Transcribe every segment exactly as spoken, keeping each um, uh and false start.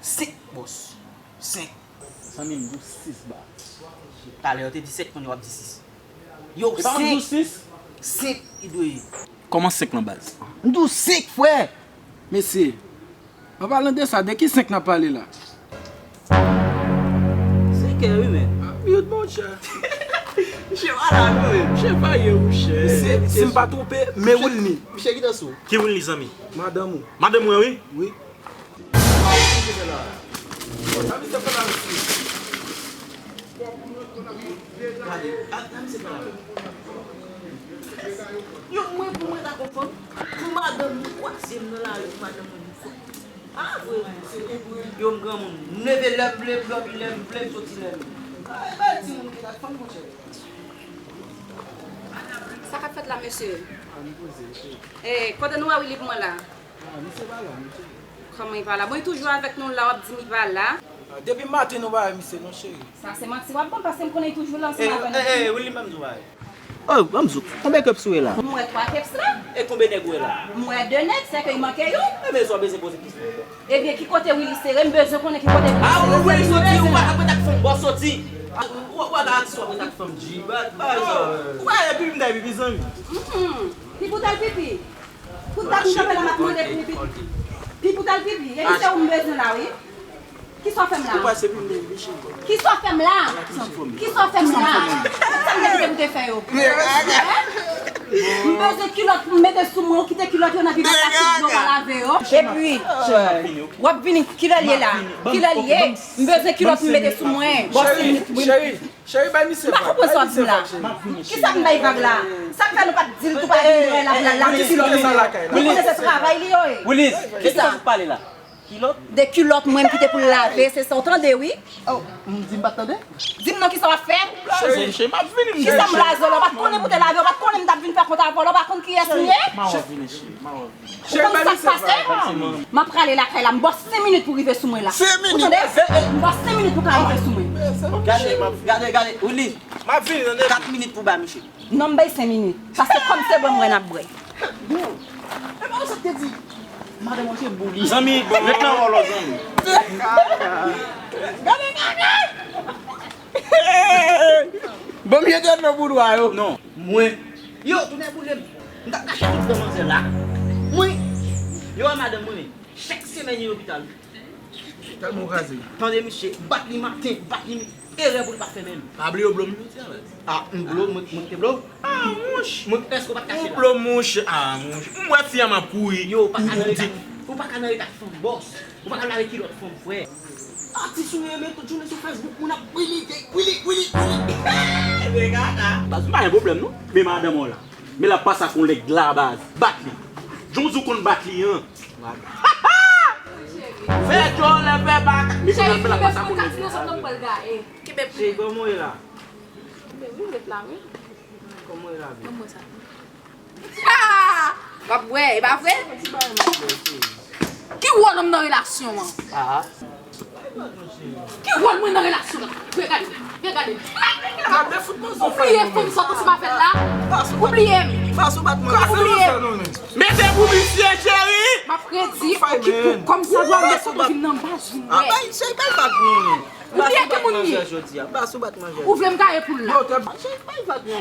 Senk, bòs. Senk. Zanmi m, dous sis ba. Talè, yo te di sèt, kounye a w ap di sis. Yo, e pa mwen ki senk. Dous sis? Senk, li dwe ye. Kòman senk lan, baz? M di w senk, frè! Mesye, an palan de sa, de ki senk n ap pale la? Senk è, wi, men. Ap mute, monchè. Misye pa la, non, men. Misye pa ye, monchè. Si, si m pa twonpe, men Wilny. Misye ki nan sou. Ki Wilny, zanmi? Madanm ou. Madanm mwen, wi. Wi. Sa misye fè la, mesye? Gade, a, a, misye fè la. Yo, mwen, pou mwen ta konn fanm, pou madanm mwen kwaze m nan lari, pou madanm mwen vin fò. A, vre, yo, m granmoun. M leve lè m vle, m dòmi lè m vle, m soti lè m vle. A, e bay timoun ki ak fanm, monchè. Sa k ap fèt la, mesye? A, nou poze, mesye. E, kote nou wè Willy pou mwen la? A, misye pa la, mesye. Kòman li pa la? Bon, li toujou avèk nou la, w ap di m li pa la? A, depi maten nou pa wè misye non, cheri. Sa se manti w ap ban m, paske m konnen li toujou la ansanm avè nou. E, e, e, Willy, ban m di w bagay. O, ban m di w, konbyen keps ou wè la? M wè twa keps la. E konbyen nèg ou wè la? M wè de nèg, sèke li manke youn. Ebyen, sa w bezwen poze kesyon ankò. Ebyen, ki kote Willy sere? M bezwen konnen ki kote Willy sere. A, ou wè, soti, ou pa ka pran tak fanm, bòs, soti. Ou, ou, ou pa ka atis w ap pran tak fanm, G, ba, ba, sa. Ou pa wè pipi m ta pipi, zanmi. Pi pou t al pipi. Pou dat m kanpe la, m ap mande pou pipi. Pi pou t al pipi. E ki se ou m bezwen la, wi. Kisa w fè m la? Ou pase pou m vin cheri. Kisa w fè m la? Kisa w fè m la? Tout sa m te kite pou te fè yo. Hein? M bezwen kilòt pou m mete sou mwen, ou kite kilòt yo nan bidon plastik yo pa lave yo. Epi, w ap vini, kilè l ye la? Kilè l ye? M bezwen kilòt pou m mete sou mwen. Bon, se minit, wi. Cheri, cheri, bay misye vag. M pa konprann sa w ap di m la. Kisa m bay vag la? Sa k fè nou pa t di l tou pa vin wè l ap la, l ap kilòt li yo? Nou konnen se travay li yo ye. Willis, kisa w pale la? Kilòt? De kilòt mwen m kite pou l lave, se sa w tande, wi. Oh, m di m pa t tande? Di m non, kisa w ap fè? Cheri, cheri, m ap vini, m vini. Kisa m blaze w la? Ou pa t konnen pou te lave, ou pa t konnen m t ap vin fè kont avè w la, ou pa konn kiyès m ye? Cheri, m a wè w vini, cheri, m a wè w vini. Ou konn sa k pase? M a prale lakay la, m ba w senk minit pou rive sou mwen la. Senk minit? Ou tande? M ba w senk minit pou ka rive sou mwen. Gade, gade, gade, Willy. M ap vini, tande. Kat minit pou ba misye. Non, m bay senk minit. Paske kòm se bwè m wè n ap bwè. Bon. E pa konsa te di. Madan mwen se bouli. Zanmi, ret nan wòl ou, zanmi. Gade, gade. Bon, m jete nan boudwa yo. Non, mwen. Yo, tounen boule m. M t ap kache tout dan manzè la. Mwen. Yo, a madanm mwen, men. Chak semèn li lopital. Tèlman w kraze. Tande misye, bat li maten, bat li mi-, erè pou li pa fè menm. Pa bliye w blo m jodi a, baz. A, m blo, mwen, mwen te blo. A, mouch. Mwen, èske w pa t kache la? Ou blo mouch, a, mouch. M wè fi a m ap kouri. Yo, ou pa ka nan reta, ou pa ka nan reta fanm bòs. Ou pa ka lave kilòt fanm, frè. Atis ou ye, men tout jounen sou Facebook, moun ap Willy, Willy, Willy, Willy. Baz, m pa gen pwoblèm, non. Men madanm ou la. Men l ap pase ak yon nèg la, baz. Bat li. Jan w di w konn bat li an. Fè djòlè, fè baka. Cheri, kenbe pou l ka di nou sot nan pral gaye. Kenbe pou mwen. Cheri, kòman w ye la? Kenbe wi, m ret la, wi. Kòman w ye la, bebe? Ban mwen sa. Ah! W ap bwè, e pa vre? Yon ti bagay m ap fè, cheri. Ki wòl nonm nan relasyon an? Ah. Ki wòl mwen nan relasyon an? Regade, regade. Ou bliye fanm sa w t ansanm avè l la? Ou bliye m? Ou bliye m? Mete pou misye, cheri! M ap redi, okipe w kòm sa dwa, m gen foto vin nan baz vin wè. Ou bliye ki moun li ye? Ou vle m gaye pou l la?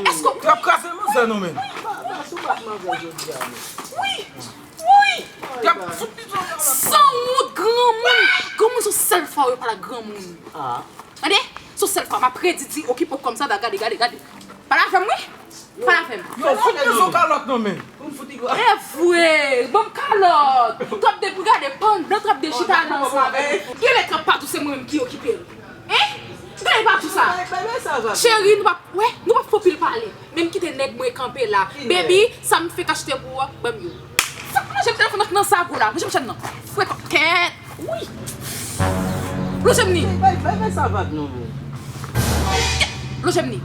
Èske w... Wi! Wi! Sanwont granmoun! Granmoun se sèl fwa yo pale ak granmoun. Tande? Se sèl fwa m ap redi di okipe w kòm sa, gade, gade, gade. Pale avè m, wi! Pale avè m. Yo, fout mwen yon kalòt non men. E vre, ban m kalòt. Trap de pou gade pandan trap de chita nan ansanm avè m. Genlè trap pa tou se mwen menm ki okipe l. Hein? Genlè pa tou sa. Cheri, nou p ap, wè, nou p ap fè anpil pale. Men m kite nèg mwen kanpe la. Baby, sa m fenk achte pou ou a, ban m yo. Fòk manje m telefòn nan sa gwo la. Manje m chèn nan. Frekan kèt. Wi. Lonje m ni. Bay, bay, bay sa vag non, men. Lonje m ni.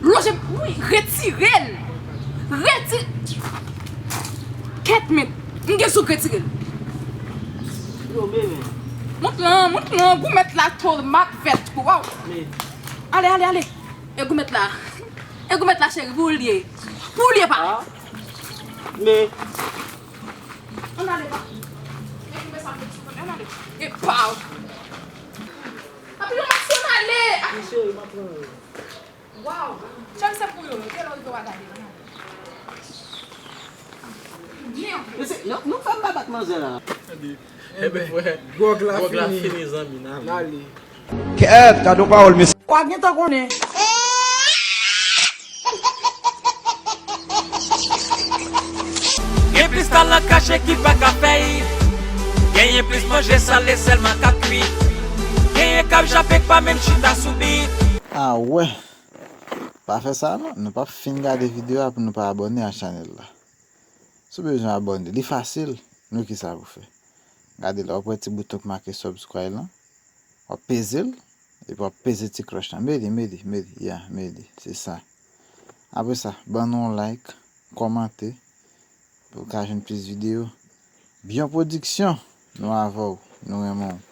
Lonje m, wi, retire l. Reti-, kèt men. M gen zouk retire l. Yo, men, men. Mont lan, mont lan, goumèt la, tomat vèt, waw. Men. Ale, ale, ale. E goumèt la. E goumèt la, cheri, pou w li ye. Pou w li ye, pa. Ah. Men. Ann ale, pa. Men ki mè sa m met sou mwen. Ann ale. E pa w. Papi, yon max, ann ale. Ah. Mesye, yo pa pran yo. Waw. Chèm se pou yo. Kèlè w rive w a gade. Ann ale. Mesye, nou, nou fè m pa bat manzè la. Ebyen, frè. Gwòg la fini, zanmi, n ale. Kèt, gade yon pawòl, mesye. Kwa gentan konnen. Gen plis talan kache ki pa ka fèy. Genyen plis manje sale sèlman k ap kui. Genyen k ap jape k pa menm chita sou bit. Ah wè. Pa fè sa non, nou p ap fin gade videyo a pou nou pa abòne a chanèl la. Si w bezwen abòne, li fasil, nou ki sa pou fè. Gade la, w ap wè ti bouton k make subscribe lan. W ap peze l, epi w ap peze ti klòch lan. Mete, mete, mete, ya, mete, se sa. Apre sa, ban nou yon like, kòmante, pou w ka jwenn plis videyo. Byon Pwodiksyon, nou avè w, nou renmen w.